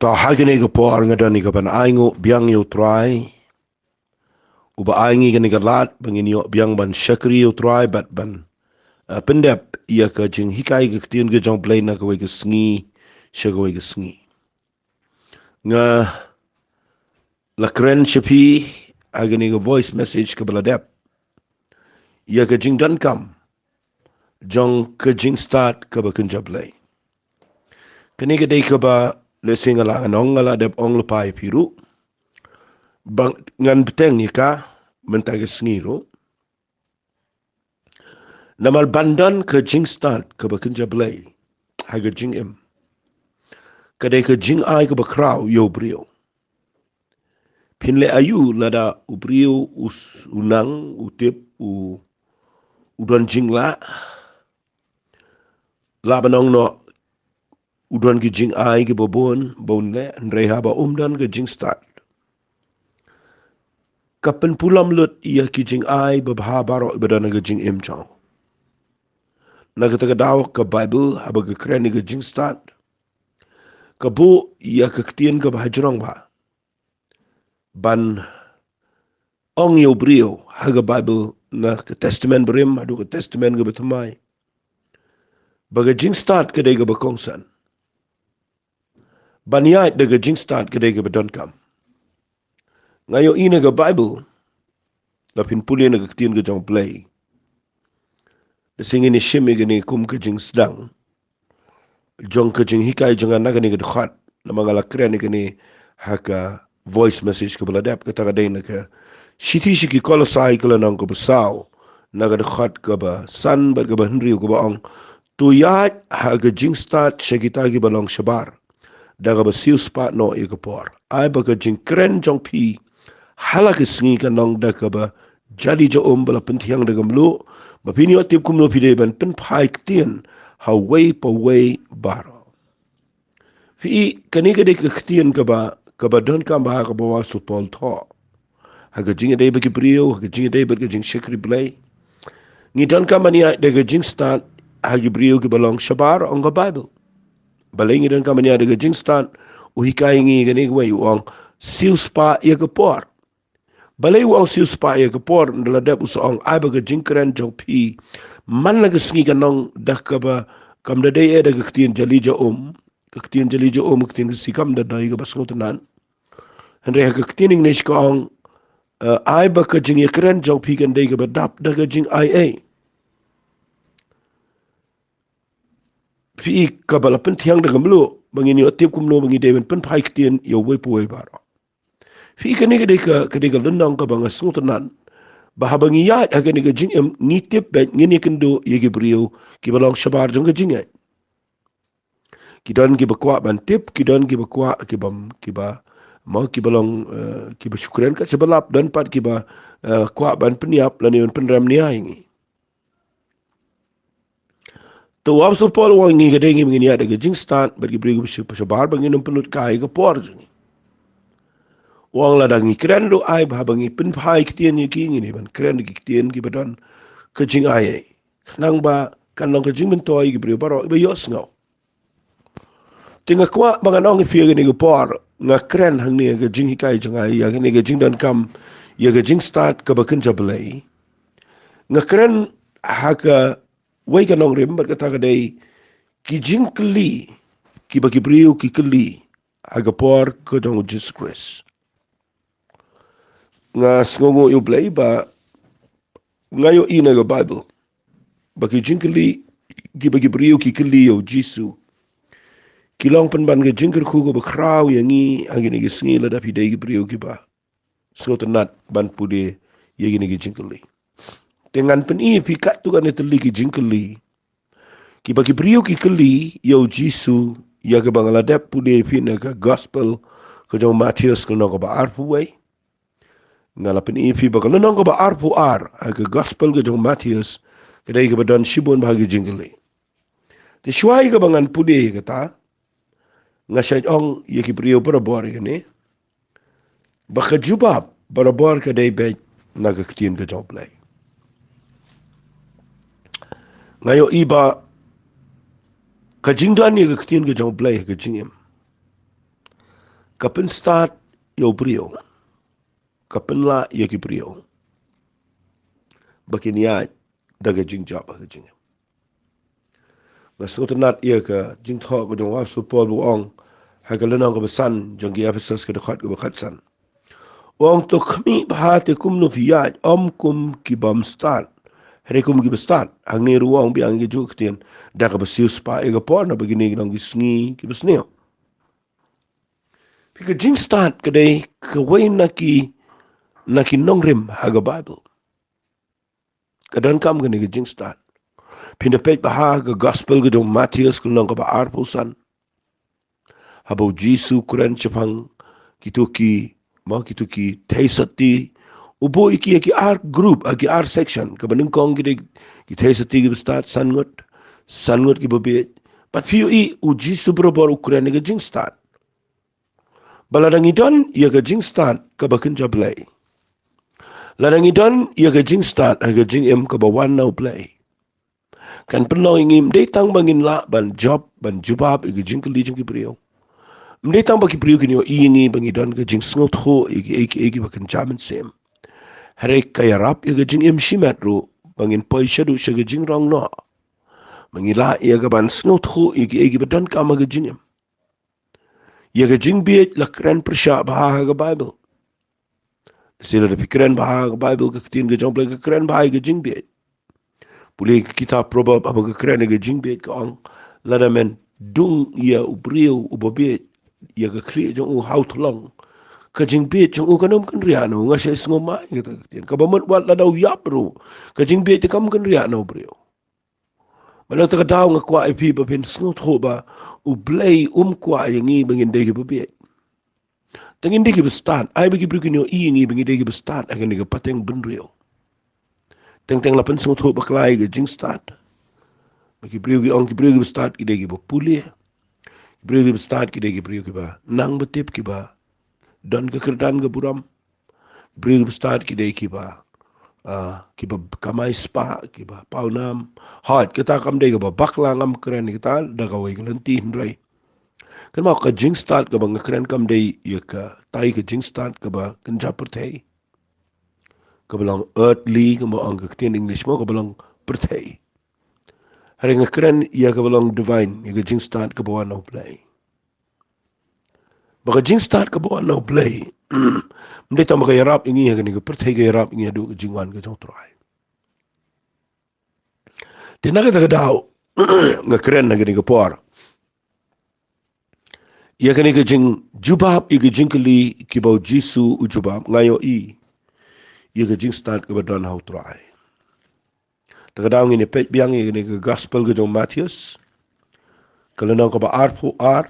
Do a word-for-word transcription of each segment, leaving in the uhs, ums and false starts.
To ha kane ka por nga don ïa ka ban ainguh biang ïa u Trai, uba ai ngi kane ka lad ba ngin ïoh biang ban shakri ïa u Trai bad ban, eh, pyndep ïa ka jinghikai ka ktien ka jong u Blei na kawei ka sngi sha kawei ka sngi. Nga la kren sha phi ha kane ka voice message kaba la dep ïa ka jingdonkam jong ka jingstad kaba kynja Blei. Kane ka dei kaba lehse nga la ngan ong, nga la dep ong lypa ïa phi ruh, ba ngan bteng ïa ka mynta ka sngi ruh. Namar ban don ka jingstad kaba kynja Blei ha ka jingim, ka dei ka jingai kaba khraw ïa u briew. Phin leh aïu lada u briew u s-, u nang, u tip, u, u don jinglah, lah ban ong noh u don ki jingai kiba bun ba un leh, hynrei haba um don ka jingstad, ka pynpulom lut ïa ki jingai babha baroh ba don ha ka jingim jong u. Na kata ka daw ka Baibl haba ka kren ïa ka jingstad, ka buh ïa ka ktien kaba hajrong bha ban ong ïa u briew ha ka Baibl, na ka Testament Barim haduh ka Testament kaba thymmai, ba ka jingstad ka dei kaba kongsan. Ban ïaid da ka jingstad ka dei kaba donkam. Nga ïohi na ka Baibl, la phin pule na ka ktien ka jong u Blei, lehse ngin ïa shim ïa kane kum ka jingsdang jong ka jinghikai jong nga na kane ka dkhot, namar nga la kren ïa kane ha ka voice message kaba la dep, kata ka dei na ka shithi sha ki Kolosai ka lynnong kaba saw, na ka dkhot kaba san bad kaba hynriew, kaba ong: To ïaid ha ka jingstad sha kita kiba long shabar da kaba siewspah noh ïa ka por. Ai ba ka jingkren jong phi ha la ka sngi kan long da kaba jali ja um, ba la pynthiang da ka mluh, ba phin ïoh tip kumno phi dei ban pynphai ktien ha uwei pa uwei baroh. Phi i, kane ka dei ka ktien kaba, kaba donkam bha kaba u Apostol Paul u thoh ha ka jingïadei bad ki briew, ha ka jingïadei bad ka jingshakri Blei. Ngi donkam ban ïaid da ka jingstad ha ki briew kiba long shabar, ong ka Baibl. Balei ngi donkam ban ïaid da ka jingstad? U hikai ngi kane kawei, u ong: Siewspah ïa ka por. Balei u ong siewspah ïa ka por? Ynda la dep u sa ong: Ai ba ka jingkren jong phi man la ka sngi kan long da kaba, kam da dei eh da ka ktien jali ja um. Ka ktien jali ja um, ka ktien Khasi kam da dei kaba sngewtynnat. Hynrei ha ka ktien English ka ong, eh, ai ba ka jingïakren jong phi kan dei kaba dap da ka jingai ei. Phi i, kaba la pynthiang da ka mluh, ba ngin ïoh tip kumno ba ngi dei ban pynphai ktien ïa uwei pa uwei baroh. Phi i, kane ka dei ka, ka dei ka lynnong kaba nga sngewtynnat, ba haba ngi ïaid ha kane ka jingim, ngi tip beit, ngin ïakynduh ïa ki briew kiba long shabar jong ka jingngeit. Ki don kiba kwah ban tip, ki don kiba kwah, kiba, kiba, mo, kiba long, eh, kiba shu kren kat shaba lap, don pat kiba, eh, kwah ban pynïap lane ban pynrem nia ïa ngi. To u Apostol Paul u ong ïa ngi, ka dei ngi, ngin ïaid da ka jingstad bad ki briew kiba shu, shu shabar, ba ngin ym pynlut kai ïa ka por jong ngi. U ong lada ngi kren ruh, ai ba haba ngi pynphai ktien ïa ki, ngin ïa ban kren da ki ktien kiba don ka jingai ei, khnang ba kan long ka jingmyntoi ïa ki briew baroh ba ïohsngew. Te nga kwah ba ngan ong ïa phi ha kane ka por, nga kren hangne ha ka jinghikai jong nga ïa kane ka jingdonkam ïa ka jingstad kaba kynja Blei. Nga kren ha kawei ka nongrim, bad kata ka dei ki jingkylli kiba ki briew ki kylli ha ka por ka jong u Jisu Khrist. Nga sngewnguh ïa u Blei ba nga ïohi na ka Baibl ba ki jingkylli kiba ki briew ki kylli ïa u Jisu ki long pynban ka jingkyrkhu kaba khraw ïa ngi ha kine ki sngi, lada phi dei ki briew kiba sngewtynnat ban pule ïa kine ki jingkylli. Te ngan pyni ïa phi katto katne tylli ki jingkylli kiba ki briew ki kylli ïa u Jisu, ïa kaba nga la dep pule ïa phi na ka Gospel ka jong u Mathaios ka lynnong kaba arphew wei. Nga la pyni ïa phi ba ka lynnong kaba arphew ar ha ka Gospel ka jong u Mathaios ka dei kaba don shibun bha ki jingkylli. Te shuwa ïa kaba ngan pule ïa kata, nga shait ong ïa ki briew barabor ïa kane, ba ka jubab barabor ka dei beit na ka ktien ka jong u Blei. Nga ïohi ba ka jingdon ïa ka ktien ka jong u Blei ha ka jingim, Ka pynstad ïa u briew. Ka pynlah ïa ki briew ba kin ïaid da ka jingjop ha ka jingim. Nga sngewtynnat ïa ka jingthoh ka jong u Apostol Paul ba u ong ha ka lynnong kaba san jong ki Ephesus ka dkhot kaba khatsan. U ong, to khmih bha te kumno phi ïaid, ym kum ki bym stad, hynrei kum kiba stad. Hangne ruh u ong biang ïa kajuh ka ktien, da kaba siew spah ïa ka por, naba kine ki long ki sngi kiba sniew. Phi, ka jingstad ka dei kawei na ki, na ki nongrim ha ka Baibl. Ka donkam kane ka jingstad. Phin da peit bha ha ka gospel ka jong u Mathaios ka lynnong kaba arphew san, haba u Jisu u kren shaphang kito ki, mo, kito ki theisotti, u buh ïa ki ha ki ar group, ha ki ar section. Kaba nyngkong ki dei ki theisotti kiba stad, san ngut, san ngut kiba bieit. Bad phi ïohi u Jisu barabor u kren ïa ka jingstad. Ba lada ngi don ïa ka jingstad kaba kynja Blei, lada ngi don ïa ka jingstad ha ka jingim kaba wan na u Blei, kan pynlong ïa ngi ym dei tang ba ngin lah ban jop, ban jubab ïa ka jingkylli jong ki briew. Ym dei tang ba ki briew kin ïohi ïa ngi ba ngi don ka jingsngewthuh ïa kiei kiei kiba kynja mynsiem. Hynrei ka ïarap ïa ka jingim shimet ruh ba ngin poi shaduh sha ka jingrong noh, ba ngi lah ïa ka ban sngewthuh ïa kiei kiba donkam ha ka jingim. Ïa ka jingbieit la kren pyrshah bha ha ka Baibl. Lehse lada phi kren bha ha ka Baibl, ka ktien ka jong u Blei ka kren bha ïa ka jingbieit. Pule ka kitab Proverb, haba ka kren ïa ka jingbieit ka ong, lada men dung ïa u briew uba bieit ïa ka khlieh jong u ha u thlong, ka jingbieit jong u kan ym kynriah noh. Nga shait sngew ma ïa kata ka ktien. Kaba mut wat lada u ïap ruh, ka jingbieit te kam kynriah noh u briew. Bad na kata ka daw nga kwah ïa phi ba phin sngewthuh ba u Blei um kwah ïa ngi ba ngin dei kiba bieit. Te ngin dei kiba stad, ai ba ki briew kin ïohi ïa ngi ba ngi dei kiba stad ha kane ka pateng bynriew. Teng teng la pynsngewthuh bakla ïa ka jingstad. Ba ki briew ki ong ki briew kiba stad ki dei kiba pule. Ki briew kiba stad ki dei ki briew kiba nang ba tip, kiba don ka kyrdan ka burom. Briew kiba stad ki dei kiba, ah, kiba kamai spah, kiba pawnam. Hooid, kata kam dei kaba bakla, ngam kren ïa kata da kawei ka lynti, hynrei kynmaw, ka jingstad kaba nga kren kam dei ïa katai ka jingstad kaba kynja pyrthei, kaba long earthly, kaba ong ka ktien English mo, kaba long pyrthei. Hynrei nga kren ïa kaba long divine, ïa ka jingstad kaba wan na u Blei. Ba ka jingstad kaba wan na u Blei ym dei tang ba ka ïarap ïa ngi ha kane ka pyrthei, ka ïarap ïa ngi haduh ka jingwan ka jong u Trai. Te na kata ka daw nga kren ha kane ka por ïa kane ka jingjubab ïa ka jingkylli kiba u Jisu u jubab, nga ïohi ïa ka jingstad kaba don ha u Trai. Te ka daw ngin ïa peit biang ïa kane ka gospel ka jong u Mathaios, ka lynnong kaba arphew ar.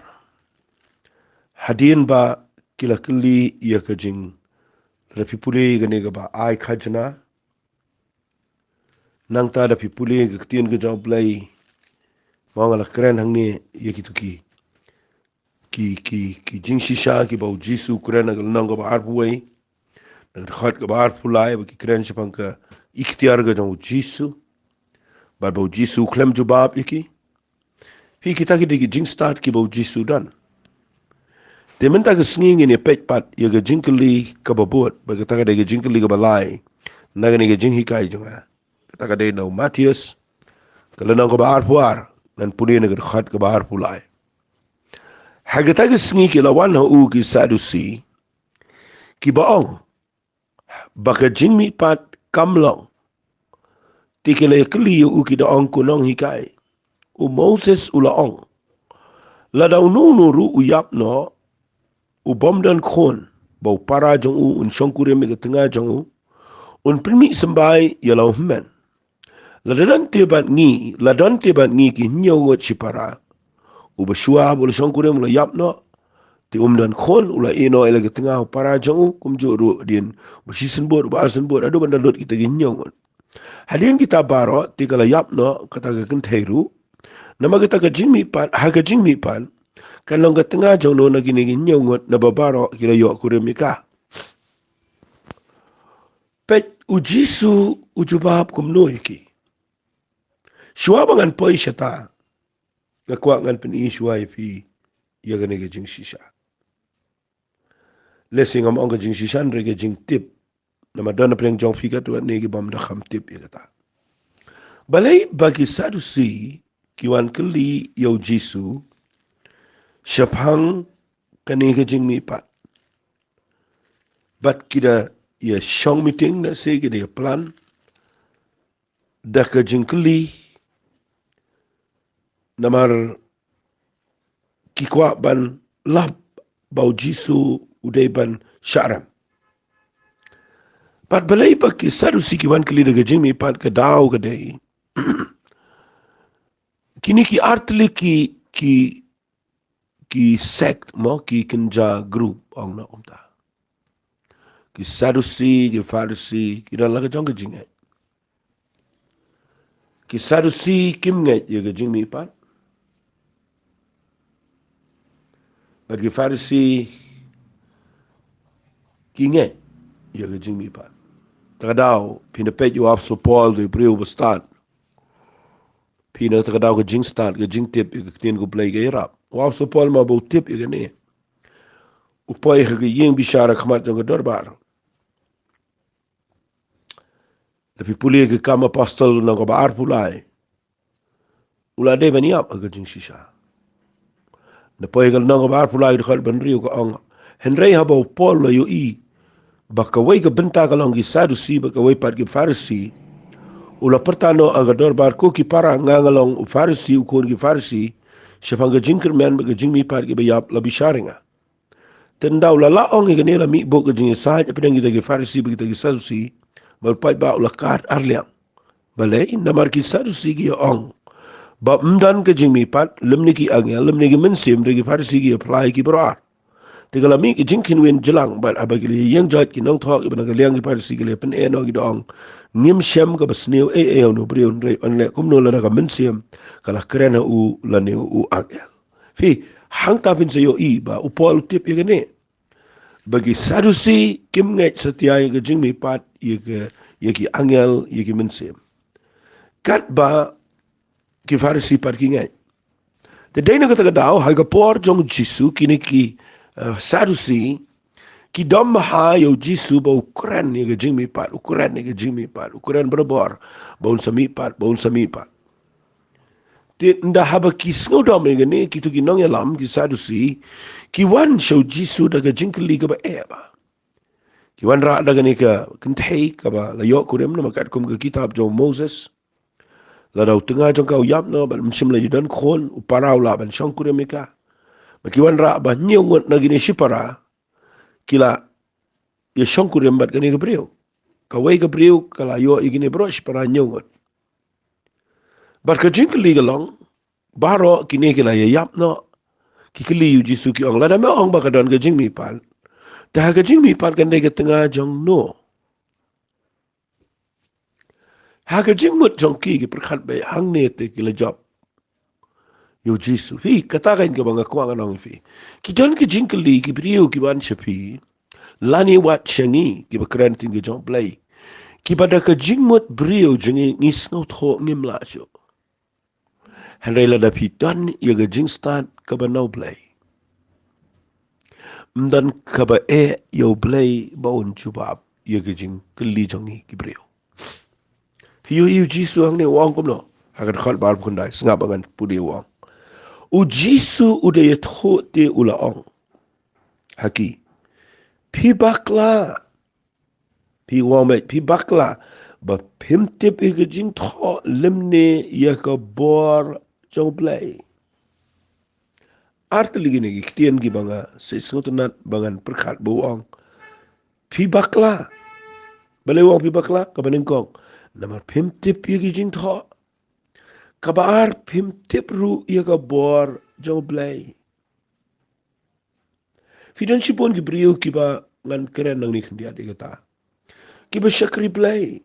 Hadien ba ki la kylli ïa ka jing, lada phi pule ïa kane kaba ai khajna, nangta da phi pule ïa ka ktien ka jong u Blei, ma nga la kren hangne ïa kito ki ki, ki, ki jingshisha kiba u Jisu u kren ha ka lynnong kaba arphew wei, na ka dkhot kaba arphew lai, ba ki kren shaphang ka iktiar ka jong u Jisu, bad ba u Jisu u khlem jubab ïa ki. Phi, kita ki dei ki jingstad kiba u Jisu u don. Te mynta ka sngi ngin ïa peit pat ïa ka jingkylli kaba bud, bad kata ka dei ka jingkylli kaba lai na kane ka jinghikai jong nga. Kata ka dei na u Mathaios, ka lynnong kaba arphew ar, ngan pule na ka dkhot kaba arphew lai. Ha kata ka sngi ki la wan ha u ki Sadusi, kiba ong ba ka jingmihpat kam long. Te ki la ïakylli ïa u, ki da ong, ko nonghikai, u Moses u la ong, lada uno uno ruh u ïap noh, u bym don khun, ba u para jong u un shongkurim ïa ka tnga jong u, un pynmih symbai ïa la u hynmen. La don te bad ngi, la don te bad ngi ki hynñiew ngut shipara, uba shuwa ba u la shongkurim u la ïap noh, te um don khun, u la ïeh noh ïa la ka tnga u para jong u, kumjuh ruh hadien uba shisynbud, uba arsynbud, haduh ban da lut kita ki hynñiew ngut. Hadien kita baroh te ka la ïap noh kata ka kynthei ruh. Namar kata ka jingmihpat, ha ka jingmihpat, kan long ka tnga jong no na kine ki hynñiew ngut, naba baroh ki la ïoh kurim ïa ka. Peit, u Jisu u jubab kumno ïa ki. Shuwa ba ngan poi shata, nga kwah ngan pyni shuwa ïa phi ïa kane ka jingshisha. Lehse ngam ong ka jingshisha hynrei ka jingtip. Namar don na pdeng jong phi katto katne ki bym da kham tip ïa kata. Balei ba ki Sadusi ki wan kylli ïa u Jisu shaphang kane ka jingmihpat? Bad ki da ïa shong meeting, lehse ki da ïa plan da ka jingkylli, namar ki kwah ban lap ba u Jisu u dei ban shah rem. Bad balei ba ki Sadusi ki wan kylli da ka jingmihpat? Ka daw ka dei, kine ki artylli ki, ki ki sect mo, ki kynja group, ong noh kumta. Ki Sadusi, ki Pharisi, ki don la ka jong ka jingngeit. Ki Sadusi kim ngeit ïa ka jingmihpat. Bad ki Pharisi ki ngeit ïa ka jingmihpat. Ta ka daw phin da peit ïa u Apostol Paul, u dei u briew ba stad. Phi na ta ka daw ka jingstad, ka jingtip ïa ka ktien ka Blei ka ïarap. U Apostol Paul ma ba u tip ïa kane, u poi ha ka ïing bishar ha khmat jong ka dorbar. Lada phi pule ïa ka Kam Apostol lynnong kaba arphew lai, u la dei ban ïap ha ka jingshisha. Na poi ka lynnong kaba arphew lai, ka dkhot ba hynriew ka ong: Hynrei haba u Paul u la ïohi ba kawei ka bynta ka long ki Sadusi bad kawei pat ki Pharisi, u la pyrta noh ha ka dorbar: Ko ki para, nga nga long u Pharisi, u khun ki Pharisi. Shaphang ka jingkyrmen bad ka jingmihpat kiba ïap la bishar ïa nga. Te ynda u la lah ong ïa kane, la mih bok ka jingïasaid hapdeng kita ki Pharisi bad kita ki Sadusi, bad paidbah u la kad arliang. Balei? Namar ki Sadusi ki ong ba ym don ka jingmihpat, lymne ki angel, lymne ki mynsiem, hynrei ki Pharisi ki ïa phla ïa ki baroh ar. Te ka la mih ka jingkynwin jlang, bad haba ki la ïeng jait, ki nongthoh kiba na ka liang ki Pharisi ki la pyn-eh noh, ki da ong: Ngim shem kaba sniew ei ei ha une u briew, hynrei yn leh kumno lada ka mynsiem ka la kren ha u lane u angel? Phi, hangta phin sa ïohi ba u Paul u tip ïa kane, ba ki Sadusi kim ngeit satia ïa ka jingmihpat, ïa ka, ïa ki angel, ïa ki mynsiem, katba ki Pharisi pat ki ngeit. Te dei na kata ka daw, ha ka por jong u Jisu, kine ki, eh, Sadusi ki dom bha ïa u Jisu ba u kren ïa ka jingmihpat, u kren ïa ka jingmihpat, u kren barabor ba un sa mihpat, ba un sa mihpat. Te ynda haba ki sngewdom ïa kane, kito ki nongïalam, ki Sadusi, ki wan sha u Jisu da ka jingkylli kaba eh bha. Ki wanrah da kane ka kynthei kaba la ïoh kurim, namar katkum ka kitab jong u Moses, lada u tnga jong ka u ïap noh bad ym shym la ïadon khun, u para u lah ban shong kurim ïa ka. Bad ki wanrah ba hynñiew ngut na kine shipara ki la ïa shong kurim bad kane ka briew. Kawei ka briew ka la ïoh ïa kine baroh shipara hynñiew ngut. Bad ka jingkylli ka long, baroh kine ki la ïa ïap noh. Ki kylli ïa u Jisu, ki ong: Lada me ong ba ka don ka jingmihpat, te ha ka jingmihpat kan dei ka tnga jong no? Ha ka jingmut jong ki, ki pyrkhat beit hangne, te ki la jop ïa u Jisu. Phi, kata ka dei kaba nga kwah ngan ong ïa phi. Ki don ka jingkylli ki briew ki wan sha phi, lane wat sha ngi kiba kren ktien ka jong u Blei, kiba da ka jingmut briew jong ngi ngi sngewthuh ngim lah shuh. Hynrei lada phi don ïa ka jingstad kaba na u Blei, ym don kaba eh ïa u Blei ba un jubab ïa ka jingkylli jong ngi ki briew. Phi ïohi u Jisu hangne u ong kumno? Ha ka dkhot ba arphew khyndai, sngap ba ngan pule u ong. U Jisu u da ïathuh te u la ong ha ki: Phi bakla. Phi ong beit, phi bakla ba phim tip ïa ka jingthoh lymne ïa ka bor jong u Blei. Artylli kine ki ktien kiba nga sngewtynnat ba ngan pyrkhat ba u ong: Phi bakla. Balei u ong phi bakla? Kaba nyngkong, namar phim tip ïa ki jingthoh. Kaba ar, phim tip ruh ïa ka bor jong u Blei. Phi, don shibun ki briew kiba ngan kren nangne khyndiat ïa kata, kiba shakri Blei,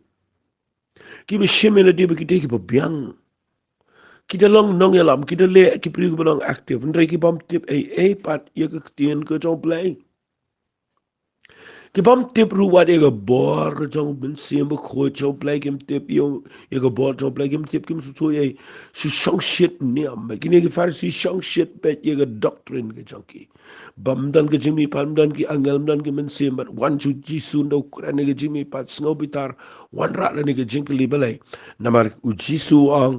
kiba shim ïa lade ba ki dei kiba biang, ki da long nongïalam, ki da leh ki briew kiba long active, hynrei ki bym tip ei ei pat ïa ka ktien ka jong u Blei. Ki bym tip ruh wat ïa ka bor ka jong u Mynsiem Bakhuid jong u Blei, kim tip ïa, ïa ka bor jong u Blei, kim tip, kim sngewthuh ïa, shu shongshit niam. Kine ki Pharisi shongshit beit ïa ka doctrine ka jong ki. Bym don ka jingmihpat, ym don ki angel, ym don ki mynsiem, bad wan sha u Jisu, ynda u kren ïa ka jingmihpat, sngewbitar, wanrah lane ka jingkylli balei. Namar u Jisu u ong,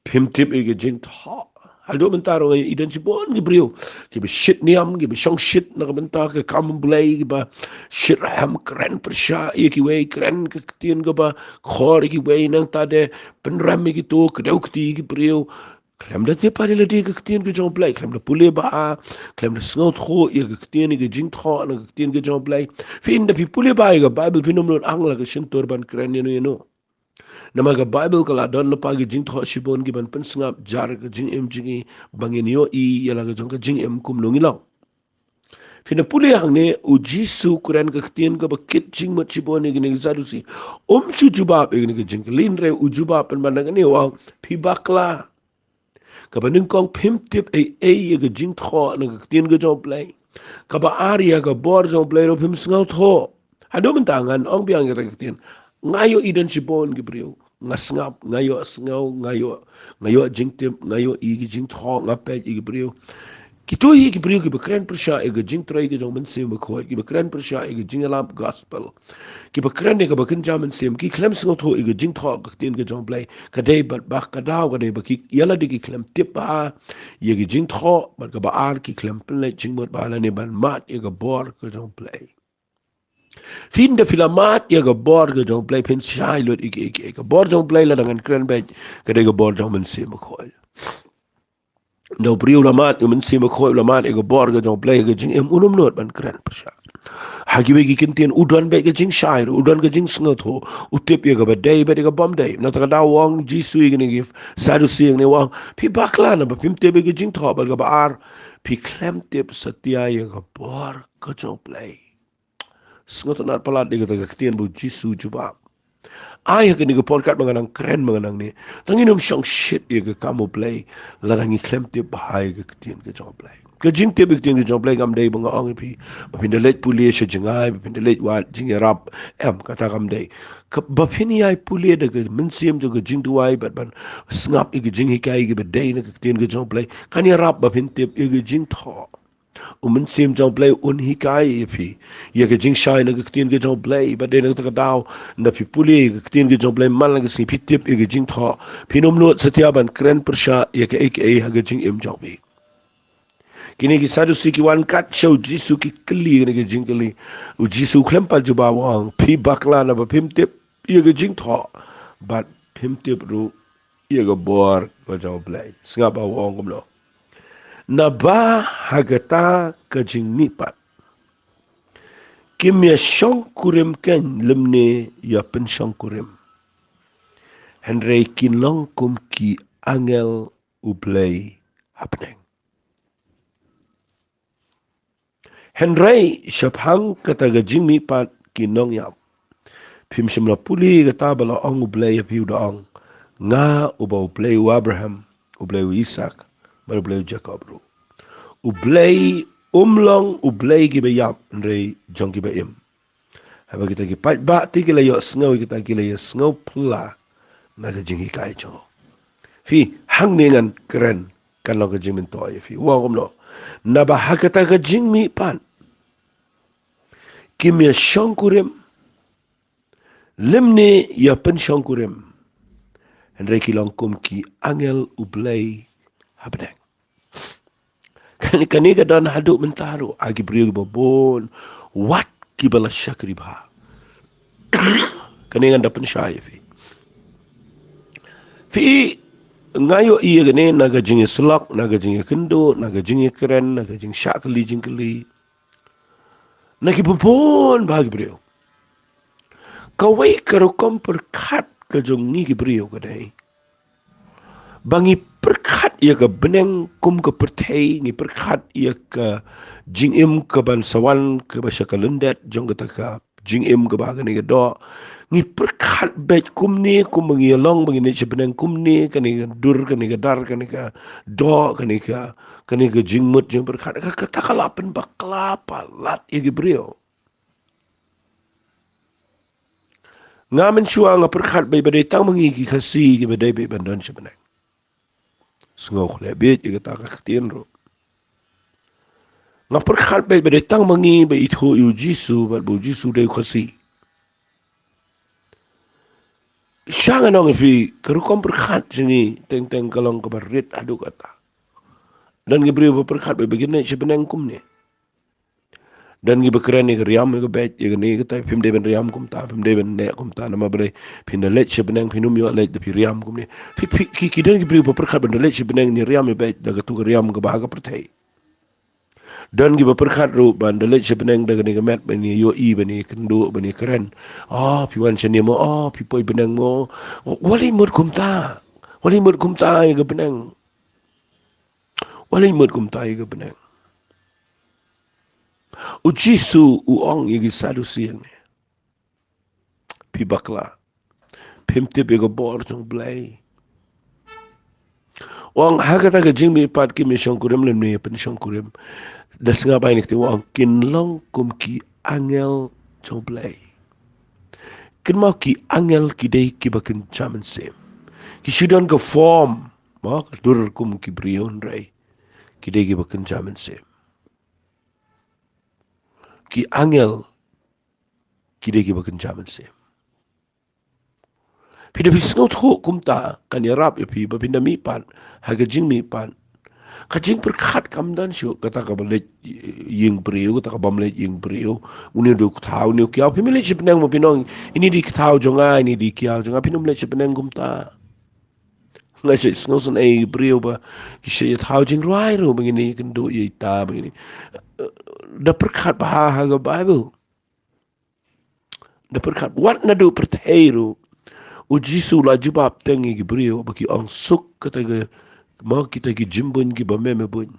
phim tip ïa ka jingthoh. Haduh mynta ruh i don shibun ki briew kiba shit niam, kiba shongshit na ka bynta ka kam u Blei, kiba shit rhem, kren pyrshah ïa kiwei, kren ka ktien kaba khor ïa kiwei, nangta de pynrem ïa kito, kdew kti ïa ki briew. Khlem da tip pat ïa lade ka ktien ka jong u Blei, khlem da pule bha, khlem da sngewthuh ïa ka ktien, ïa ka jingthoh na ka ktien ka jong u Blei. Phi, ynda phi pule bha ïa ka Baibl, phin ym nud ang la ka shyntur ban kren ïano ïano. Namar ka Baibl ka la don lypa ki jingthoh shibun kiban pynsngap jar ka jingim jong ngi, ba ngin ïohi ïa la ka jong ka jingim kumno ngi long. Phin da pule hangne, u Jisu u kren ka ktien kaba kit jingmut shibun ïa kine ki Sadusi. Um shu jubab ïa kine ki jingkylli, hynrei u jubab pynban na kane, u ong, phi bakla. Kaba nyngkong, phim tip ei ei ïa ka jingthoh na ka ktien ka jong u Blei. Kaba ar, ïa ka bor jong u Blei ruh phim sngewthuh. Haduh mynta ngan ong biang ïa ka ktien. Nga ïohi don shibun ki briew. Nga sngap, nga ïohsngew, nga ïoh, nga ïoh jingtip, nga ïohi ki jingthoh, nga peit ïa ki briew. Kito hi ki briew kiba kren pyrshah ïa ka jingtrei ka jong u Mynsiem Bakhuid, kiba kren pyrshah ïa ka jingïalap gospel. Kiba kren ïa kaba kynja mynsiem, ki khlem sngewthuh ïa ka jingthoh ka ktien ka jong u Blei. Ka dei bad ba ka daw ka dei ba ki, ïa lade ki khlem tip bha ïa ka jingthoh, bad kaba ar, ki khlem pynleit jingmut bha lane ban mad ïa ka bor ka jong u Blei. Phi, ynda phi la mad ïa ka bor ka jong u Blei, phin shai lut ïa ki, ïa ki, ïa ka bor jong u Blei lada ngan kren beit, ka dei ka bor jong u Mynsiem Bakhuid. Ynda u briew u la mad ïa u Mynsiem Bakhuid, u la mad ïa ka bor ka jong u Blei ha ka jingim, un ym nud ban kren pyrshah. Ha kiwei ki kyntien u don beit ka jingshai ruh, u don ka jingsngewthuh, u tip ïa kaba dei bad ïa kaba ym dei. Na kata ka daw u ong u Jisu ïa kine ki Sadusi, ïa kine u ong, phi bakla naba phim tip ïa ka jingthoh, bad kaba ar, phi khlem tip satia ïa ka bor ka jong u Blei. Sngewtynnad palat ïa kata ka ktien ba u Jisu u jubab. Ai ha kane ka por katba nga nang kren, ba nga nangne, tang ngin ym shongshit ïa ka kam u Blei lada ngi khlem tip bha ïa ka ktien ka jong u Blei. Ka jingtip ïa ka ktien ka jong u Blei kam dei ba nga ong ïa phi ba phin da leit pule sha jngai, ba phin da leit wad jingïarap, em, kata kam dei. Ka, ba phin ïai pule da ka mynsiem jong ka jingduwai bad ban sngap ïa ka jinghikai kaba dei na ka ktien ka jong u Blei, kan ïarap ba phin tip ïa ka jingthoh. U Mynsiem jong u Blei un hikai ïa phi ïa ka jingshai na ka ktien ka jong u Blei. Bad dei na kata ka daw, ynda phi pule ïa ka ktien ka jong u Blei man la ka sngi, phi tip ïa ka jingthoh, phin ym nud satia ban kren pyrshah ïa kaei kaei ha ka jingim jong phi. Kine ki Sadusi ki wan kat sha u Jisu, ki kylli kine ki jingkylli. U Jisu u khlem pat jubab, u ong, phi bakla naba phim tip ïa ka jingthoh, bad phim tip ruh ïa ka bor ka jong u Blei. Sngap ba u ong kumno. Naba ha kata ka jingmihpat, kim ïa shongkurim keiñ lymne ïa pynshongkurim, hynrei kin long kum ki angel u Blei ha bneng. Hynrei shaphang kata ka jingmihpat ki nongïap, phim shym la pule kata ba la ong u Blei ïa phi, u da ong, nga uba u Blei u Abraham, u Blei u Isak, bad u Blei u Jakob ruh. U Blei um long u Blei kiba ïap, hynrei jong kiba im. Haba kita ki paidbah te ki la ïohsngew ïa kita, ki la ïohsngew phylla na ka jinghikai jong u. Phi, hangne ngan kren, kan long ka jingmyntoi ïa phi. U ong kumno. Naba ha kata ka jingmihpat, kim ïa shongkurim lymne ïa pynshongkurim, hynrei ki long kum ki angel u Blei ha bneng. Kane, kane ka don haduh mynta ruh ha ki briew kiba bun, wat kiba la shakri bha. Kane ngan da pynshai ïa phi. Phi, nga ïohi ïa kane na ka jingïasyllok, na ka jingïakynduh, na ka jingïakren, na ka jingshah kylli jingkylli, na kiba bun bha ki briew. Kawei ka rukom pyrkhat ka jong ngi ki briew ka dei ba ngi pyrkhat ïa ka bneng kum ka pyrthei, ngi pyrkhat ïa ka jingim kaban sa wan, kaba sha ka lyndet jong kata ka jingim kaba ha kane ka doh. Ngi pyrkhat beit kumne, kumba ngi ïa long, ba ngin ïa sha bneng kumne, kane ka dur, kane ka dar, kane ka doh, kane ka, kane ka jingmut jingpyrkhat. Ka, kata ka la pynbakla palat ïa ki briew. Nga mynshuwa nga pyrkhat beit ba dei tang ma ngi ki Khasi kiba dei beit ban don sha bneng. Sngewkhleh beit ïa kata ka ktien ruh. Nga pyrkhat beit ba dei tang ma ngi ba ithuh ïa u Jisu bad ba u Jisu dei u Khasi. Sha nga ong ïa phi, ka rukom pyrkhat jong ngi teng teng ka long kaba rit haduh katta. Don ki briew ba pyrkhat beit ba kin leit sha bneng kumne. Don kiba kren ïa ka riam ïa ka beit, ïa kane ïa katai, phim dei ban riam kumta, phim dei ban neh kumta, namar balei phin da leit sha bneng phin ym ïoh leit da phi riam kumne. Phi, phi, ki, ki don ki briew ba pyrkhat ban da leit sha bneng ngin riam ïa beit da katu ka riam kaba ha ka pyrthei. Don kiba pyrkhat ruh ban da leit sha bneng da kane ka met ban ïohi, ban ïakynduh, ban ïakren. Oh, phi wan shane mo, oh, phi poi bneng mo. Wat leit mut kumta. Wat leit mut kumta ïa ka bneng. Wat leit mut kumta ïa ka bneng. U Jisu u ong ïa ki Sadusi hangne, phi bakla. Phim tip ïa ka bor jong U Blei. U ong ha kata ka jingmihpat kim ïashongkurim lymne ïapynshongkurim. Da sngap ïa kine ki, u ong kin long kum ki angel jong U Blei. Kynmaw, ki angel ki dei kiba kynja mynsiem. Ki shu don ka form, mo, ka dur kum ki briew, hynrei ki dei kiba kynja mynsiem. Ki angel ki dei kiba kynja mynsiem. Phi da phi sngewthuh kumta, kan ïarap ïa phi ba phin da mihpat ha ka jingmihpat. Ka jingpyrkhat kam don shuh kata kaba leit ïing briew, kata kabym leit ïing briew. Une u dei u kthaw, une u kiaw. Phim leit sha bneng mo, phin ong, ine i dei i kthaw jong nga, ine i dei i kiaw jong nga. Phin ym leit sha bneng kumta. Nga shu sngewsynei ïa ki briew ba ki shu ïathaw jingrwai ruh ba ngin ïakynduh ïa ita, ba ngin ïa, eh, da pyrkhat bha ha ka Baibl. Da pyrkhat, wat naduh pyrthei ruh, u Jisu u la jubab teng ïa ki briew ba ki ong suk kata ka, mo, kita ki jingbuiñ kiba me me buiñ.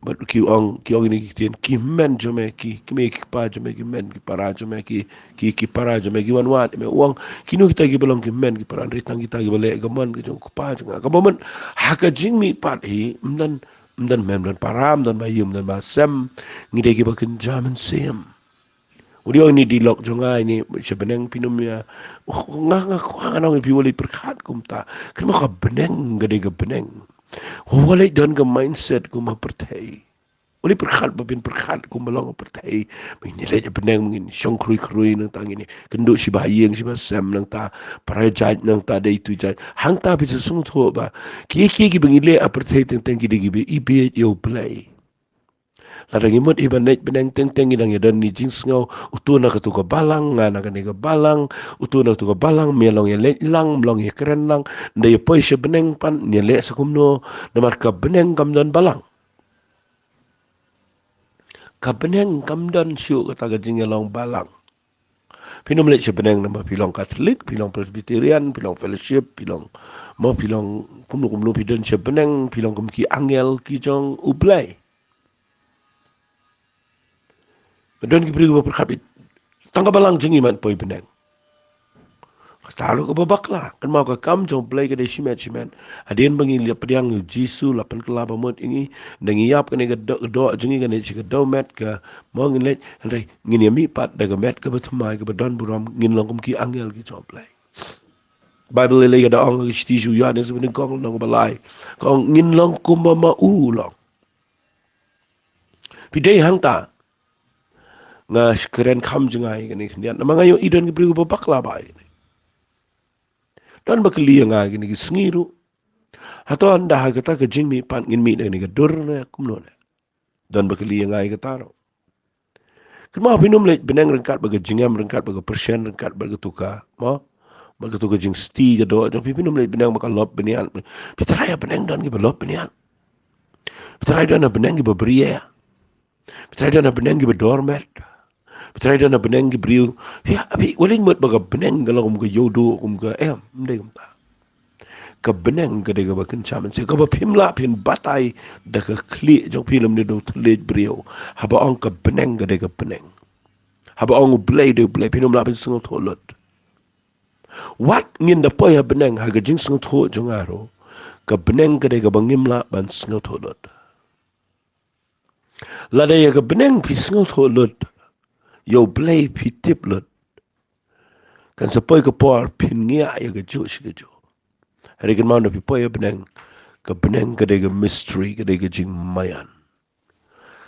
Bad ki ong, ki ong ïa kine ki ktien, ki hynmen jong me, ki, ki kmie ki kpa jong me, ki hynmen ki para jong me, ki, ki, ki para jong me ki wan wad ïa me. U ong, kino kita kiba long ki hynmen ki para? Hynrei tang kita kiba leh ka mon ka jong U Kpa jong nga. Kaba mut ha ka jingmihpat hi, ym don, ym don hynmen, ym don para, ym don ba ïing, ym don ba sem. Ngi dei kiba kynja mynsiem. U dei u ong, ine i dei i lok jong nga, ine i sha bneng, phin ym ïa. Nga, nga kwah ngan ong ïa phi, wat leit pyrkhat kumta. Kynmaw, ka bneng ka dei ka bneng. Wat leit don ka mindset kum ha pyrthei. Wat leit pyrkhat ba phin pyrkhat kumba long ha pyrthei. Ba ngin ïaleit sha bneng, ba ngin shong khrui khrui, nangta ngin ïakynduh shiba ha ïing shiba ha sem, nangta para jait, nangta dei tu jait. Hangta phi sa sngewthuh ba kiei kiei kiba ngi leh ha pyrthei teng teng ki dei kiba ibieit ïa U Blei. Lada ngi mut hi ban leit bneng teng teng ngi dang ïadon ïa i jingsngew, uto na kato ka balang, nga na kane ka balang, uto na kato ka balang, me long ïaleit lang, me long ïakren lang, ynda ïa poi sha bneng pat, ïaleh sa kumno, namar ka bneng kam don balang. Ka bneng kam don shuh kata ka jingïalong balang. Phin ym leit sha bneng namar phi long Catholic, phi long Presbyterian, phi long Fellowship, phi long, mo, phi long kumno kumno, phi don sha bneng, phi long kum ki angel ki jong U Blei. Don ki briew ba pyrkhat, tang ka balang jong ngi mat poi bneng. Kata ruh kaba bakla. Kynmaw, ka kam jong U Blei ka dei shimet shimet. Hadien ba ngi la pdiang ïa U Jisu, la pynkylla ba mut ïa ngi, da ngi ïap kane ka doh, ka doh jong ngi, kane shi ka doh met ka, mo, ngin leit, hynrei ngin ïa mihpat da ka met kaba thymmai, kaba don burom, ngin long kum ki angel ki jong U Blei. Baibl i lei ka da ong ha ka shithi sha u Ïoannis banyngkong lynnong ba lai. Ka ong ngin long kumba ma u long. Phi dei hangta. Nga kren kham jngai kane khyndiat. Namar nga ïohi don ki briew ba bakla bha ïa kane. Don ba kylli ïa nga kine ki sngi ruh. Hato ynda ha kata ka jingmihpat ngin mih na kane ka dur ne kumno ne? Don ba kylli ïa nga ïa kata ruh. Kynmaw, phin ym leit bneng ryngkat bad ka jingem, ryngkat bad ka pyrshah, ryngkat bad kato ka, mo? Bad kato ka jingsti ka doh jong phi. Phin ym leit bneng bad ka lop bniat. Phi tharai ha bneng don kiba lop bniat? Phi tharai don ha bneng kiba brieh? Phi tharai don ha bneng kiba dor met? Phi tharai don ha bneng ki briew? Phi, phi, wat leit mut ba ka bneng ka long kum ka ïewduh, kum ka, em, ym dei kumta. Ka bneng ka dei kaba kynja mynsiem, kaba phim lah phin batai da ka khlieh jong phi lymne da u thylliej briew. Haba ong ka bneng ka dei ka bneng. Haba ong U Blei dei U Blei, phin ym lah phin sngewthuh lut. Wat ngin da poi ha bneng, ha ka jingsngewthuh jong nga ruh, ka bneng ka dei kaba ngim lah ban sngewthuh lut. Lada ïa ka bneng phi sngewthuh lut, ïa U Blei phi tip lut, Kan sa poi ka por phin ngiah ïa kajuh shi kajuh. Hynrei kynmaw, na phi poi ha bneng, ka bneng ka dei ka mystery, ka dei ka jingmaïan.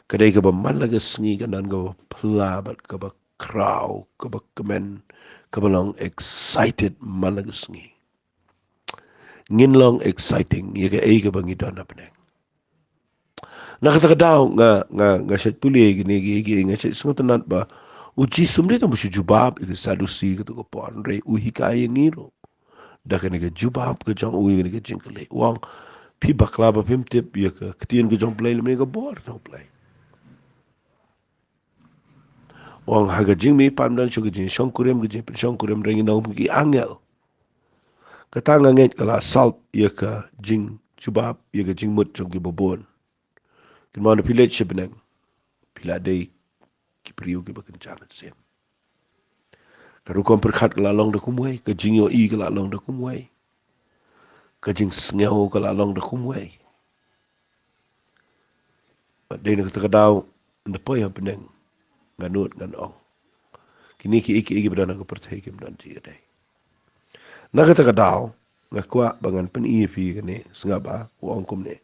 Ka dei kaba man la ka sngi, ka don kaba pla bad kaba khraw, kaba kmen, kaba long excited man la ka sngi. Ngin long exciting ïa kaei kaba ngi don ha bneng. Na kata ka daw nga, nga, nga shait pule kine ki, ki, nga shait sngewtynnat ba u Jisu um dei tang ba shu jubab ïa ki Sadusi kato ka por, hynrei u hikai ïa ngi ruh da kane ka jubab ka jong u ïa kane ka jingkylli. U ong, phi bakla ba phim tip ïa ka ktien ka jong U Blei lymne ka bor jong U Blei. U ong, ha ka jingmihpat ym don shuh ka jingshongkurim, ka jingpynshongkurim, hynrei ngin ong kum ki angel. Kata nga ngeit ka la solve ïa ka jingjubab ïa ka jingmut jong kiba bun. Kynmaw, na phi leit sha bneng, phi la dei ki briew kiba kynja mynsiem. Ka rukom pyrkhat ka la long da kumwei, ka jingïohi ka la long da kumwei, ka jingsngew ka la long da kumwei. Bad dei na kata ka daw, ynda poi ha bneng, nga nud ngan ong, kine kiei kiei kiba don ha ka pyrthei kim don jingïadei. Na kata ka daw nga kwah ba ngan pyni ïa phi kane, sngap ba u ong kumne.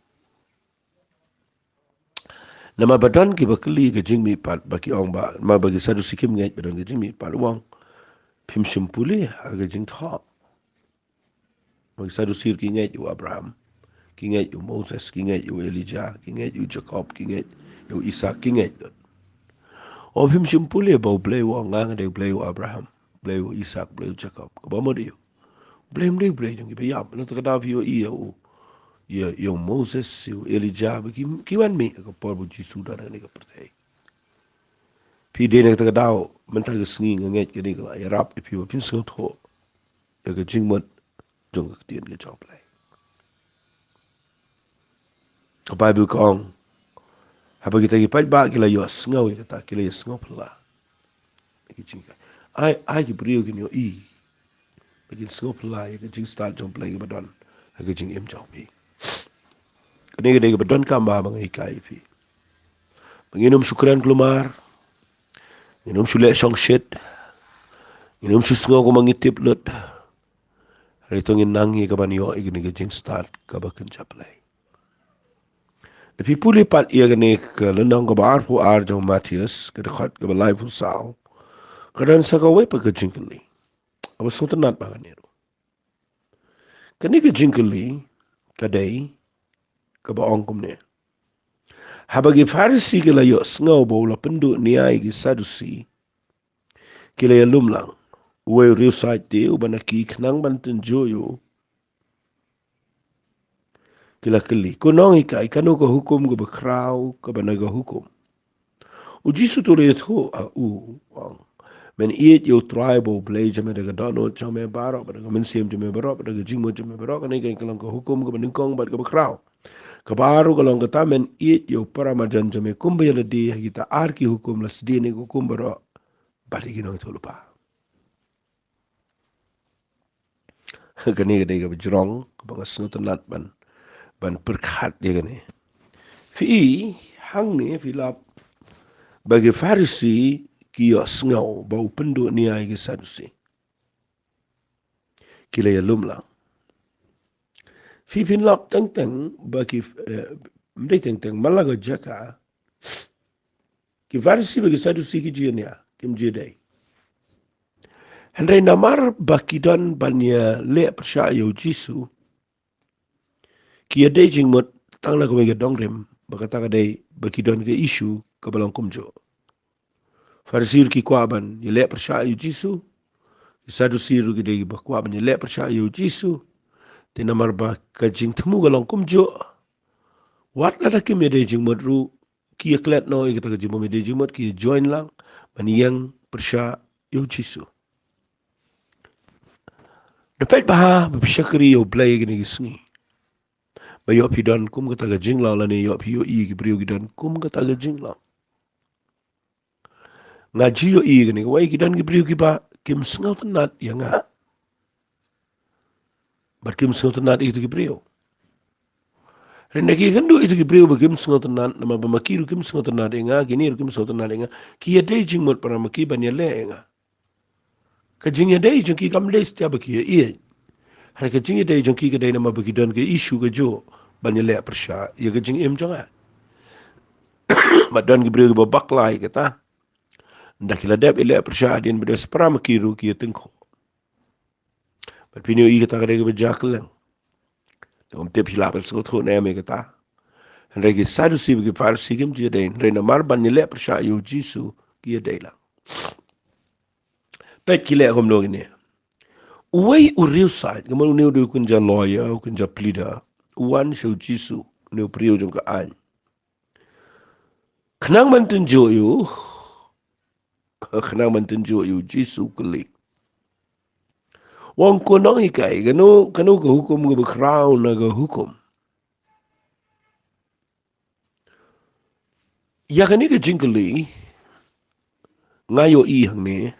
Namar ba don kiba kylli ka jingmihpat, ba ki ong ba, namar ba ki Sadusi kim ngeit ba don ka jingmihpat, u ong, phim shym pule ha ka jingthoh. Ba ki Sadusi ki ngeit ïa u Abraham, ki ngeit ïa u Moses, ki ngeit ïa u Elijah, ki ngeit ïa u Jakob, ki ngeit ïa u Isaak, ki ngeit. O, phim shym pule ba U Blei u ong, nga nga dei U Blei u Abraham, Blei u Isaak, Blei u Jakob. Kaba mut ïa u Blei, um dei U Blei jong kiba ïap. Na kata ka daw phi ïohi ïa u, ïa, ïa u Moses, ïa u Elijah, ba ki, ki wan mih ha ka por ba u Jisu don ha kane ka pyrthei. Phi, dei na kata ka daw, mynta ka sngi nga ngeit kane ka la ïarap ïa phi ba phin sngewthuh ïa ka jingmut jong ka ktien ka jong U Blei. Ka Baibl ka ong, haba kita ki paidbah ki la ïohsngew ïa kata, ki la ïohsngew phylla. Ki jing, ai, ai ki briew kin ïohi ba kin sngewphylla ïa ka jingstad jong U Blei kaba don ha ka jingim jong phi. Kane ka dei kaba donkam ba nga hikai ïa phi. Ba ngin ym shu kren kulmar, ngin ym shu leh shongshit, ngin ym shu sngew kumba ngi tip lut. Hynrei to ngin nang ïa kaban ïoh ïa kane ka jingstad kaba kynja Blei. Lada phi pule pat ïa kane ka lynnong kaba arphew ar jong u Mathaios, ka dkhot kaba laiphew saw, ka don sa kawei pat ka jingkylli. Haba sngewtynnat ba kane ruh. Kane ka jingkylli ka dei kaba ong kumne. Haba ki Pharisi ki la ïohsngew ba u la pynduh nia ïa ki Sadusi, ki la ïalum lang. Uwei u riewsaid te uba na ki khnang ban tynjuh ïa u, ki la kylli, ko nonghikai, kano ka hukum kaba khraw kaba na ka hukum? U Jisu u la ïathuh ha u, u ong, men ïeit ïa U Trai uba U Blei jong me da ka dohnud jong me baroh, bad da ka mynsiem jong me baroh, bad da ka jingmut jong me baroh. Kane ka long ka hukum kaba nyngkong bad kaba khraw. Kaba ar ruh ka long kata, men ïeit ïa u paramarjan jong me kumba ïa lade. Ha kita ar ki hukum la sdien ïa ki hukum baroh bad ïa ki nongïathuhlypa. Kane ka dei kaba jrong kaba nga sngewtynnat ban, ban pyrkhat ïa kane. Phi i, hangne phi lap ba ki Pharisi ki ïohsngew ba u pynduh nia ïa ki Sadusi, ki la ïalum lang. Phi, phin lap teng teng ba ki, eh, ym dei teng teng, man la ka jaka ki Pharisi bad ki Sadusi ki ju ïania, kim ju ïadei. Hynrei namar ba ki don ban ïaleh pyrshah ïa u Jisu, ki ïadei jingmut tang na kawei ka dongrim, ba kata ka dei ba ki don ka issue kaba long kumjuh. Pharisi ruh ki kwah ban ïaleh pyrshah ïa u Jisu, ki Sadusi ruh ki dei ba kwah ban ïaleh pyrshah ïa u Jisu. Te namar ba ka jingthmu ka long kumjuh, wat lada kim ïadei jingmut ruh, ki ïaklet noh ïa kata ka jingbym ïadei jingmut, ki ïa join lang ban ïeng pyrshah ïa u Jisu. Nga peit bha ba phi shakri ïa U Blei kine ki sngi, ba ïoh phi don kum kata ka jinglong, lane ïoh phi ïohi ki briew ki don kum kata ka jinglong. Nga ju ïohi kane kawei, ki don ki briew kiba kim sngewtynnat ïa nga, bad kim sngewtynnat ïa kito ki briew. Hynrei ki ïakynduh ïa kito ki briew ba kim sngewtynnat, namar ba ma ki ruh kim sngewtynnat ïa nga, kine ruh kim sngewtynnat ïa nga, ki ïadei jingmut para ma ki ban ïaleh ïa nga. Ka jingïadei jong ki kam dei satia ba ki ïa ïeit. Hynrei ka jingïadei jong ki ka dei namar ba ki don ka issue kajuh ban ïaleh pyrshah ïa ka jingim jong nga. Bad don ki briew kiba bakla ïa kata. Ynda ki la dep ïaleh pyrshah hadien ba dep spra ma ki ruh ki ïa tyngkhuh. Bad phin ïohi kata ka dei kaba jia kylleng. Te ym tip hi lah ban sngewthuh ne em ïa kata. Hynrei ki Sadusi bad ki Pharisi kim ju ïadei, hynrei namar ban ïaleh pyrshah ïa u Jisu ki ïadei lang. Peit ki leh kumno kine. Uwei u riewsaiñ, kumno une u dei u kynja lawyer, u kynja pleader, u wan sha u Jisu, une u briew jong ka aiñ. Khnang ban tynjuh ïa u, khnang ban tynjuh ïa u Jisu u kylli. U ong, ko nonghikai, kano, kano ka hukum kaba khraw na ka hukum? Ïa kane ka jingkylli, nga ïohi hangne,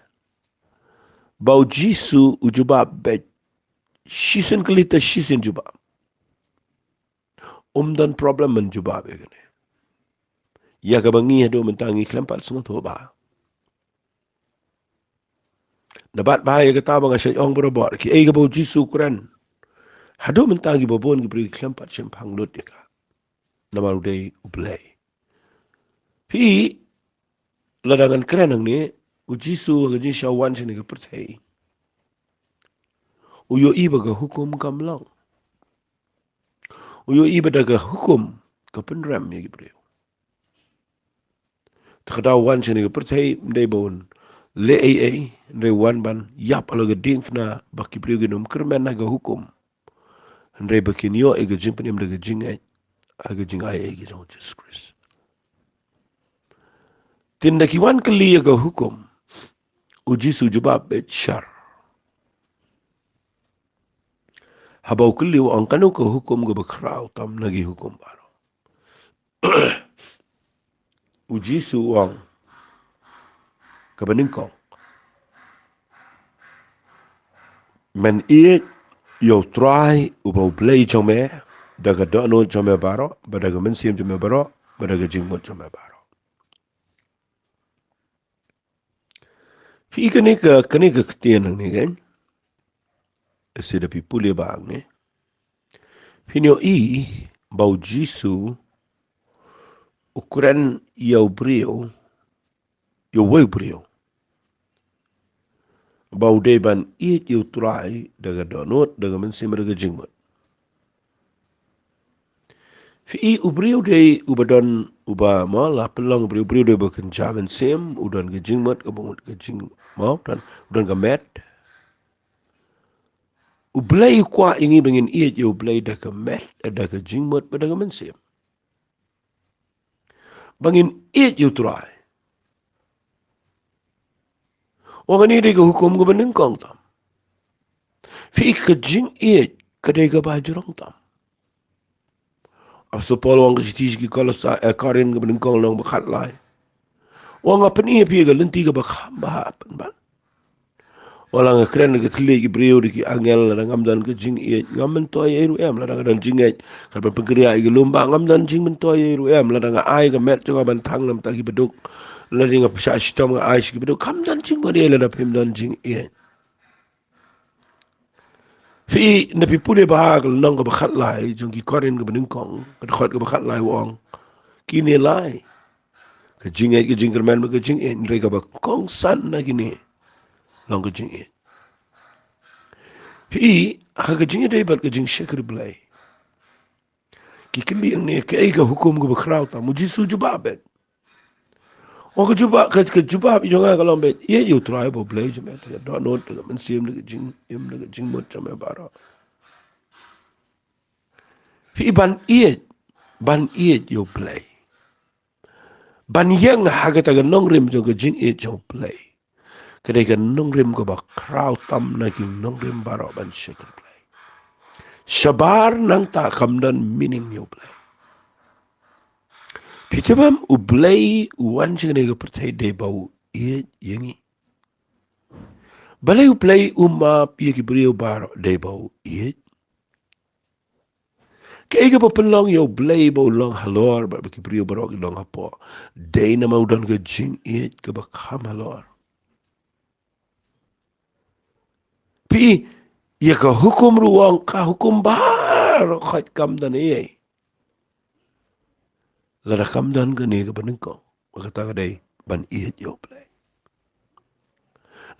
ba u Jisu u jubab beit, shisien kylli te shisien jubab. Um don problem ban jubab ïa kane. Ïa kaba ngi haduh mynta ngi khlem pat sngewthuh bha. Nabat bha ïa kata ba nga shait ong barabor, kiei kaba u Jisu u kren, haduh mynta kiba bun ki briew ki khlem pat shemphang lut ïa ka. Namar u dei U Blei. Phi, lada ngan kren hangne, u Jisu ha ka jingshisha u wan shane ka pyrthei, u ïohi ba ka hukum kam long. U ïohi ba da ka hukum ka pynrem ïa ki briew. Te kata u wan shane ka pyrthei ym dei ba un leh ei ei, hynrei u wan ban ïap halor ka diengphna ba ki briew kin ym kyrmen ha ka hukum, hynrei ba kin ïoh ïa ka jingpynim da ka jingngeit ha ka jingaiei ka jong u Jisu Khrist. Te ynda ki wan kylli ïa ka hukum, u Jisu u jubab beit shar. Haba u kylli, u ong, kano ka hukum kaba khraw tam na ki hukum baroh? U Jisu u ong, kaba nyngkong, men ïeit ïa U Trai uba U Blei jong me da ka dohnud jong me baroh, bad da ka mynsiem jong me baroh, bad da ka jingmut jong me baroh. Phi, kane ka, kane ka ktien hangne kan, lada phi pule bha hangne, phin ïohi ba u Jisu u kren ïa u briew, ïa uwei u briew, ba u dei ban ïeit ïa U Trai da ka dohnud, da ka mynsiem, da ka jingmut. Phi, u briew dei uba don, uba, mo, la pynlong u briew, u briew dei uba kynja mynsiem, u don ka jingmut, kaba mut ka jing, mo, u don, u don ka met. U Blei u kwah ïa ngi ba ngin ïeit ïa U Blei da ka met, da ka jingmut, bad da ka mynsiem. Ba ngin ïeit ïa U Trai. Ong, kane dei ka hukum kaba nyngkong tam. Phi, ka jingïeit ka dei kaba jrong tam. Apostol Paul u ong ha ka shithi sha ki Kolossai, eh, Korinth kaba nyngkong lynnong ba khatlai, u ong, nga pyni ïa phi ka lynti kaba kham bha pynban. U ong, la nga kren da ka thylliej ki briew, da ki angel, lada ngam don ka jingïeit, ngam myntoi ei ruh em. Lada nga don jingngeit kaba pynkynriah ïa ki lum bah, ngam don jingmyntoi ei ruh em. Lada nga ai ka met jong nga ban thang na bynta ki baduk, lada nga pynshah shitom nga ai sha ki baduk, kam don jingmut ei lada phim don jingïeit. Phi, lada phi pule bha ka lynnong kaba khatlai jong ki Korinth kaba nyngkong, ka dkhot kaba khatlai u ong, kine lai, ka jingngeit, ka jingkyrmen bad ka jingïeit, hynrei kaba kongsan na kine long ka jingïeit. Phi, ha ka jingïadei bad ka jingshakri Blei, ki kylli hangne, kaei ka hukum kaba khraw tam? U Jisu u jubab beit. U ong, ka jubab, ka, ka jubab jong nga ka long beit, ïeit ïa U Trai uba U Blei jong me da ka dohnud, da ka mynsiem, da ka jingim, da ka jingmut jong me baroh. Phi, ban ïeit, ban ïeit ïa U Blei, ban ïeng ha kata ka nongrim jong ka jingïeit jong U Blei, ka dei ka nongrim kaba khraw tam na ki nongrim baroh ban shakri Blei. Shabar nangta kam don meaning ïa U Blei. Phi tip em, U Blei u wan sha kane ka pyrthei dei ba u ïeit ïa ngi. Balei U Blei u map ïa ki briew baroh? Dei ba u ïeit. Kaei kaba pynlong ïa U Blei ba u long halor bad ba ki briew baroh ki long hapoh? Dei namar u don ka jingïeit kaba kham halor. Phi, ïa ka hukum ruh u ong ka hukum baroh khoit kam don ei ei. Lada kam don kane kaba nyngkong, ba kata ka dei ban ïeit ïa U Blei.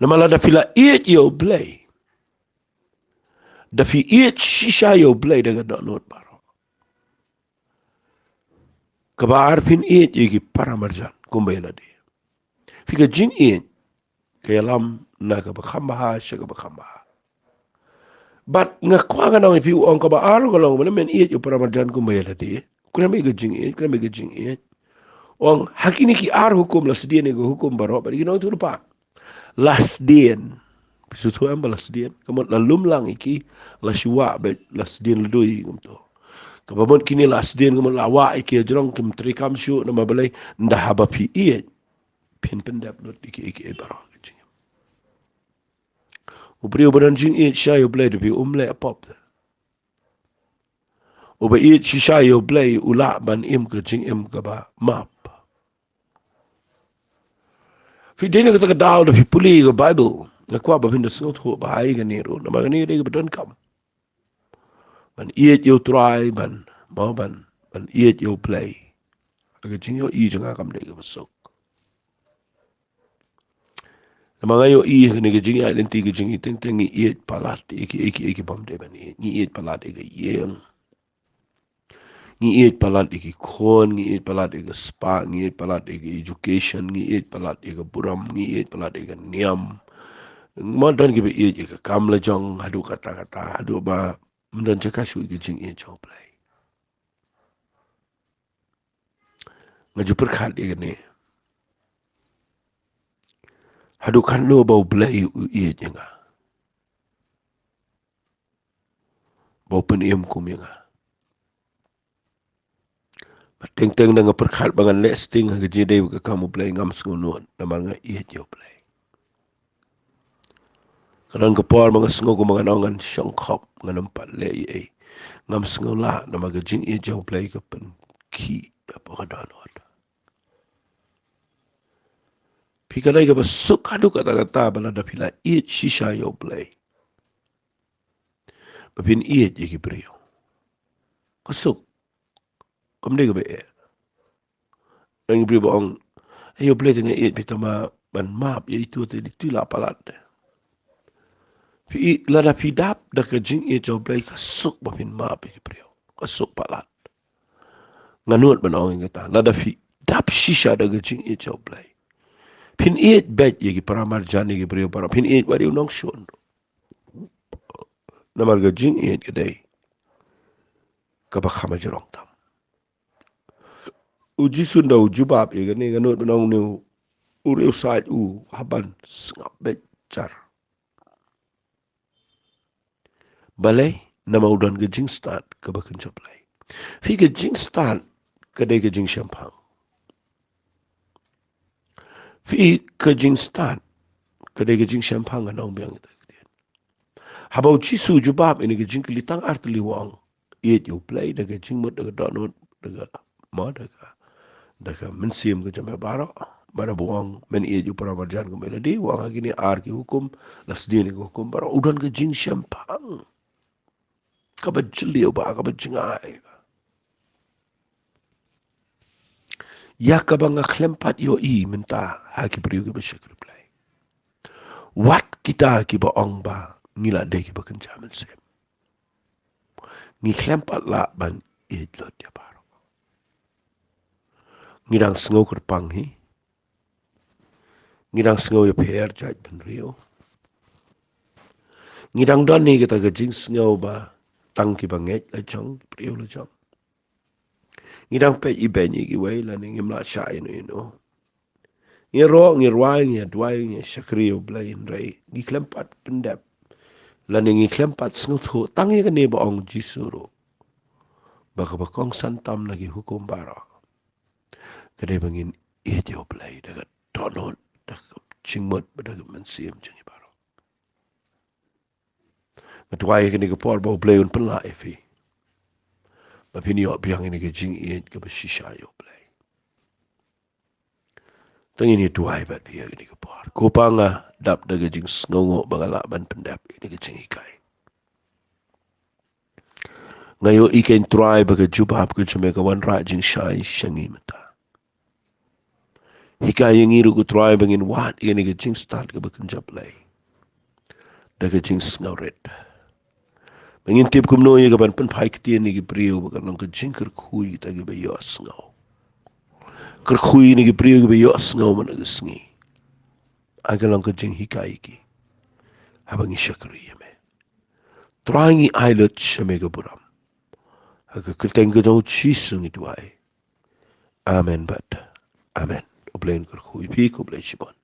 Namar lada phi la ïeit ïa U Blei, da phi ïeit shisha ïa U Blei da ka dohnud baroh, kaba ar phin ïeit ïa ki para marjan kumba ïa lade. Phi, ka jingïeit ka ïalam na kaba kham bha sha kaba kham bha. Bad nga kwah ngan ong ïa phi, u ong kaba ar ka long ba lada men ïeit ïa u para marjan kumba ïa lade, kane ka jingïeit, kane ka jingïeit. U ong ha kine ki ar hukum la sdien ïa ka hukum baroh, bad ki nongïathuhlypa la sdien. Phi sngewthuh em ba la sdien? Ka mut la lum lang ïa ki, la shu wah beit, la sdien la dei kumto. Kaba mut kine la sdien, ka mut la wah ïa ki hajrong, kim treikam shuh, namar balei? Ynda haba phi ïeit, phin pyndep lut ïa ki, ïa ki baroh ki jingim. U briew uba don jingïeit shisha ïa U Blei, da phi, um leh pop. Uba ïeit shisha ïa U Blei u lah ban im ka jingim kaba map. Phi, dei na kata ka daw da phi pule ïa ka Baibl, nga kwah ba phin da sngewthuh bha ïa kane ruh, namar kane ka dei kaba donkam. Ban ïeit ïa U Trai, ban, mo, ban, ban ïeit ïa U Blei. Ka jingïohi jong nga kam dei kaba suk. Namar nga ïohi kane ka jingïaid lynti, ka jingïeit teng teng, ngi ïeit palat ïa ki, ïa ki, ïa ki bym dei ban ïeit. Ngi ïeit palat ïa ka ïing. Ngi ïeit palat ïa ki khun, ngi ïeit palat ïa ka spah, ngi ïeit palat ïa ka education, ngi ïeit palat ïa ka burom, ngi ïeit palat ïa ka niam. Mo, don kiba ïeit ïa ka kam la jong, haduh katta katta, haduh ba ym don jaka shuh ïa ka jingïeit jong U Blei. Nga ju pyrkhat ïa kane. Haduh katno ba U Blei u ïeit ïa nga, ba u pynim kum ïa nga. Ba teng teng da nga pyrkhat ba ngan leh sting ha ka jingïadei bad ka kam U Blei, ngam sngew nud namar nga ïeit ïa U Blei. Ka don ka por ba nga sngew kumba ngan ong ngan shong khop, ngan ym pat leh ei ei. Ngam sngew lah namar ka jingïeit jong U Blei ka pynkhih hapoh ka dohnud. Phi, ka dei kaba suk haduh katta katta ba lada phi la ïeit shisha ïa U Blei, ba phin ïeit ïa ki briew. Ka suk. Kam dei kaba eh. Don ki briew ba ong, ïa U Blei te nga ïeit, phi, tang ba ban map ïa itu te, itu la palat. Phi, lada phi dap da ka jingïeit jong U Blei, ka suk ba phin map ïa ki briew. Ka suk palat. Nga nud ban ong ïa kata, lada phi dap shisha da ka jingïeit jong U Blei, phin ïeit beit ïa ki para marjan, ïa ki briew baroh, phin ïeit wat ïa u nongshun. Namar ka jingïeit ka dei kaba kham hajrong tam. U Jisu ynda u jubab ïa kane, nga nud ban ong, une u riewsaid u hap ban sngap beit jar. Balei? Namar u don ka jingstad kaba kynja U Blei. Phi, ka jingstad ka dei ka jingshemphang. Phi, ka jingstad ka dei ka jingshemphang, ngan ong biang ïa kata. Haba u Jisu u jubab ïa kane ka jingkylli tang ar tylli, u ong, ïeit ïa U Blei da ka jingmut, da ka dohnud, da ka, mo, da ka, da ka mynsiem ka jong me baroh. Bad haba u ong men ïeit ïa u para marjan kumba ïa lade, u ong ha kine ar ki hukum, la sdien ïa ki hukum baroh. U don ka jingshemphang kaba jylliew bha, kaba jngai. Ïa kaba nga khlem pat ïohi mynta ha ki briew kiba shakri Blei, wat kita kiba ong ba ngi la dei kiba kynja mynsiem. Ngi khlem pat lah ban ïeit lut ïa baroh. Ngi dang sngew kyrpang hi. Ngi dang sngew ïapher jaitbynriew. Ngi dang don hi kata ka jingsngew ba tang kiba ngeit la jong, ki briew la jong. Ngi dang peit ibeiñ ïa kiwei lane ngim lah shah ïano ïano. Ngi ïaroh, ngi rwai, ngi ïaduwai, ngi ïashakri ïa U Blei, hynrei ngi khlem pat pyndep lane ngi khlem pat sngewthuh tang ïa kane ba ong Jisu ruh, ba kaba kongsan tam na ki hukum baroh ka dei ba ngin ïeit ïa U Blei da ka dohnud, da ka jingmut bad da ka mynsiem jong ngi baroh. Nga duwai ha kane ka por ba U Blei un pynlah ïa phi ba phin ïoh biang ïa kane ka jingïeit kaba shisha ïa U Blei. Tang ngin ïa duwai bad phi ha kane ka por. Ko Pa, nga dap da ka jingsngewnguh ba nga lah ban pyndep ïa kane ka jinghikai. Nga ïohi, ko Trai, ba ka jubab ka jong me ka wanrah jingshai sha ngi mynta. Hikai ïa ngi ruh, ko Trai, ba ngin wad ïa kane ka jingstad kaba kynja blei da ka jingsngewrit. Ba ngin tip kumno ïa kaban pynphai ktien ïa ki briew ba kan long ka jingkyrkhu ïa kita kiba ïohsngew. Kyrkhu ïa kine ki briew kiba ïohsngew mynta ka sngi. Ai ka long ka jinghikai ïa ki haba ngi shakri ïa me. Trai, ngi ai lut sha me ka burom. Ha ka kyrteng ka jong U Jisu ngi duwai. Amen bad amen. U Blei un kyrkhu ïa phi, khublei shibun.